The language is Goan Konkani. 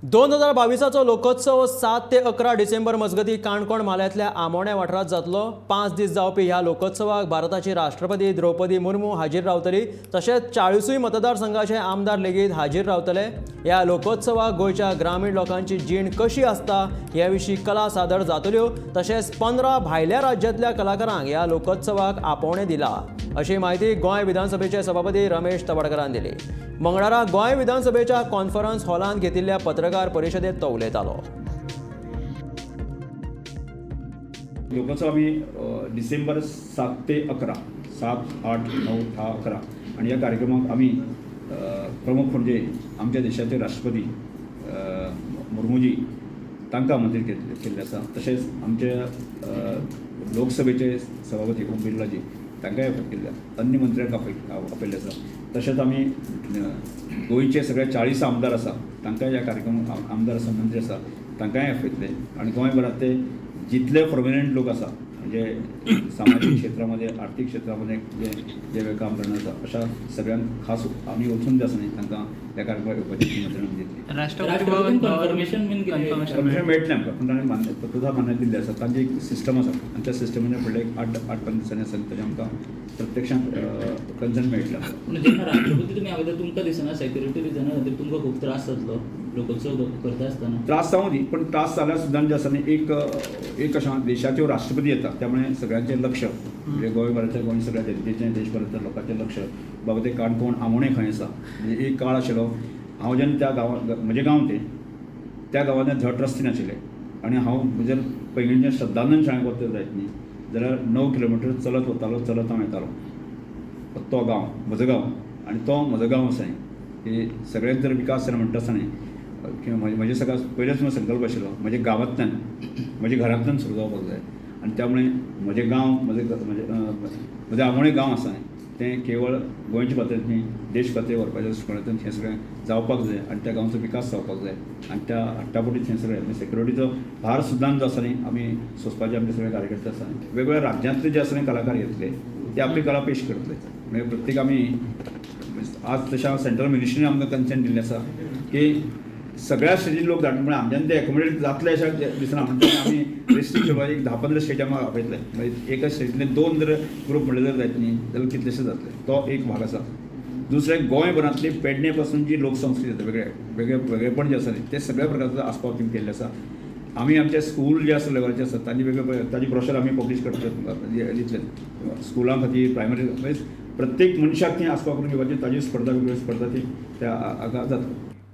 2022चो लोकोत्सव 7 ते 11 डिसेंबर मजगतीं काणकोण म्हालांतल्या आमोण्या वाठारांत जातलो. 5 दीस जावपी ह्या लोकोत्सवाक भारताची राष्ट्रपती द्रौपदी मुर्मू हाजीर रावतली. तशेंच 40ूय मतदारसंघाचे आमदार लेगीत हाजीर रावतले. ह्या लोकोत्सवाक गोंयच्या ग्रामीण लोकांची जीण कशी आसता हे विशीं कला सादर जातल्यो. तशेंच 15 भायल्या राज्यांतल्या कलाकारांक ह्या लोकोत्सवाक आपोवणें दिलां, अशी म्हायती गोंय विधानसभेचे सभापती रमेश तवडकरान दिली. मंगळारा गोंय विधानसभेच्या कॉन्फरन्स हॉलांत घेतिल्ल्या पत्रकार परिशदेत तो उलयतालो. लोकोत्सव आम्ही डिसेंबर 7 ते 11, 7, 8, 9, 10, 11 आणि या कार्यक्रमात आम्ही प्रमुख म्हणजे आमच्या देशाचे राष्ट्रपती मुर्मूजी तांकां आमंत्रीत केल्लें आसा. तशेंच आमचे लोकसभेचे सभापती ओम बिर्लाजी तांकांय आपयत केल्ले आसा. अन्य मंत्र्यांक आपयल्लें आसा. तशेंच आमी गोंयचे सगळे 40 आमदार आसा, तांकांय ह्या कार्यक्रमाक, आमदार आसा, मंत्री आसा, तांकांय आपयतले आणि गोंयभरांत ते जितले प्रोमिनंट लोक आसा, म्हणजे सामाजीक क्षेत्रामध्ये, आर्थिक क्षेत्रामध्ये जे जे काम करणार आसा, अशा सगळ्यांक खास आमी वचून जे आसा न्ही, तांकां ह्या कार्यक्रमाक येवपाची निमंत्रण दितली. राष्ट्रपती राष्ट्रपतीन भवन कन्फर्मेशन बीन कितें? कन्फर्मेशन. परमिशन मेळटलें आमकां, पूण ताणें मान्य तत्वता मान्य दिल्ली आसा. तांची एक सिस्टम आसा आनी त्या सिस्टमीन फुडले एक 8-5 दिसांनी आसा ताजें आमकां प्रत्यक्षांत कन्सर्न मेळटलें आमकां. पूण जेन्ना राष्ट्रपती तुमी आपयता, तुमकां दिसना सेक्युरिटी रिजना खातीर तुमकां खूब त्रास जातलो लोकोत्सव करता आसतना? त्रास जावं दी, पण त्रास जाल्यार सुद्दां जे आसा न्ही, एक एक अशें देशाच्यो राष्ट्रपती येता, त्यामुळे सगळ्यांचें लक्ष, म्हणजे गोंयभराच्या, गोंय सगळ्या जनतेचें, देशभराच्या लोकांचें लक्ष बाबा ते काणकोण आमोणें खंय आसा. म्हणजे एक काळ आशिल्लो, हांव जेन्ना त्या गांवांत, म्हजें गांव तें, त्या गांवांत धड रस्ते नाशिल्ले आनी हांव जर पैंगीणच्या श्रद्धानंद शाळेक वता जायत न्ही जाल्यार 9 किलोमिटर चलत वतालो, चलत हांव येतालो. तो गांव म्हजो गांव आनी तो म्हजो गांव आसा की सगळ्यांत जर विकास जाय म्हणटा आसतना किंवा म्हजें सगळ्यात पयलेच म्हजो संकल्प आशिल्लो, म्हज्या गांवांतल्यान, म्हज्या घरांतल्यान सुरू जावपाक जाय आनी त्यामुळे म्हजें गांव, म्हजें आमोणें गांव आसा तें केवळ गोंयचे पातळेर न्ही, देश पातळेर व्हरपाच्या दृश्टिकोनांतल्यान हें सगळें जावपाक जाय आनी त्या गांवचो विकास जावपाक जाय आनी त्या हट्टापोटीत हें सगळें सेक्युरिटीचो भार सुद्दां जो आसा न्ही, आमी सोंसपाचे आमचे सगळे कार्यकर्ते आसा. वेगवेगळ्या राज्यांतले जे आसा न्ही कलाकार येतले, ते आपली कला पेश करतले. म्हणजे प्रत्येक आमी आज तशें सेंट्रल मिनिस्ट्रीन आमकां कन्सेंट दिल्लें आसा की सगळ्या स्टेजीन लोक धाडून, पूण आमच्यान ते एकोमोडेट जातले अशें दिसना. म्हणटा आमी रेस्ट्रिक्ट करपाक एक 10-15 स्टेटी आमकां आपयतले. मागीर एका स्टेजींतले दोन जर ग्रूप म्हणले जर जायत न्ही जाल्यार कितलेशे जातले. तो एक भाग आसा. दुसरें, गोंयभरांतली पेडणे पासून जी लोकसंस्कृती आसा, वेगळे वेगळे वेगळेपण जें आसा न्ही, ते सगळ्या प्रकारचो आस्पाव तितून केल्लो आसा. आमी आमचे स्कूल जे आसा लेवलाचे आसा, तांचे वेगळे ताजी ब्रोशर आमी पब्लीश करतले, तुमकां दितले. स्कुलां खातीर, प्रायमरी, म्हणजे प्रत्येक मनशाक ती आस्पाव करून घेवपाची ताजी स्पर्धा, वेगळी स्पर्धा ती त्या हाका जाता.